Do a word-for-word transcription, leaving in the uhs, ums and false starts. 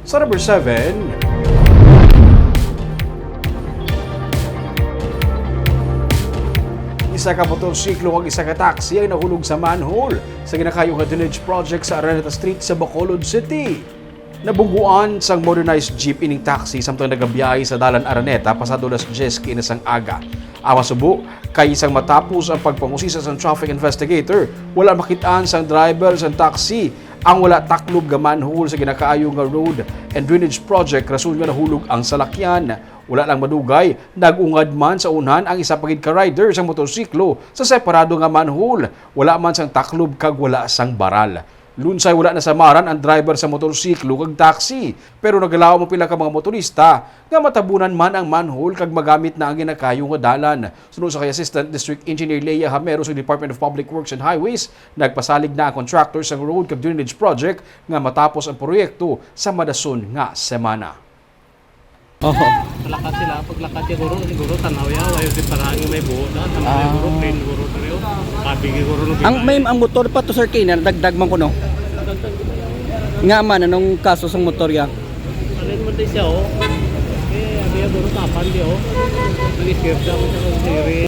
Sa number seven, isa ka motorsiklo ug isa ka taxi ang nahulog sa manhole sa ginakaayo nga drainage project sa Araneta Street sa Bacolod City. Nabungguan sang modernized jeep ining taxi samtang nagabiyahe sa Dalan Araneta pasado alas diyes kaina sang aga. Ang masubo kay sang matapos ang pagpangusisa sang traffic investigator, wala makit-an sang driver sang taxi ang wala taklob nga manhole sa ginakaayo nga road and drainage project, rason nga nahulog ang salakyan. Wala lang madugay, nag-ungad man sa unhan ang isa pa gid ka rider sang motorsiklo sa separado nga manhole. Wala man sang taklob kag wala sang baral. Lunsay wala nasamaran ang driver sa motorsiklo kag taxi, pero nagalaom ang pila ka mga motorista nga matabunan man ang manhole kag magamit na ang ginakaayo nga dalan. Suno sa kay Assistant District Engineer Lea Hamero sa Department of Public Works and Highways, nagpasalig na ang contractor sa road kag drainage project nga matapos ang proyekto sa madason nga semana. Oho. Lakat sila, paglakat siguro, siguro tanaw ya, wayo di parang may buho na, tanaw Ah. Siguro, plain siguro diri, oh. Sabi siguro nung Ang may ang motor pa to, Sir Kane, dagdag man kuno. Nga man, anong kaso sang motor ya? Alin mo di siya, oh. Eh, abi ya, guro, tapan di, oh. Nag-escape siya, mo siya kung siri.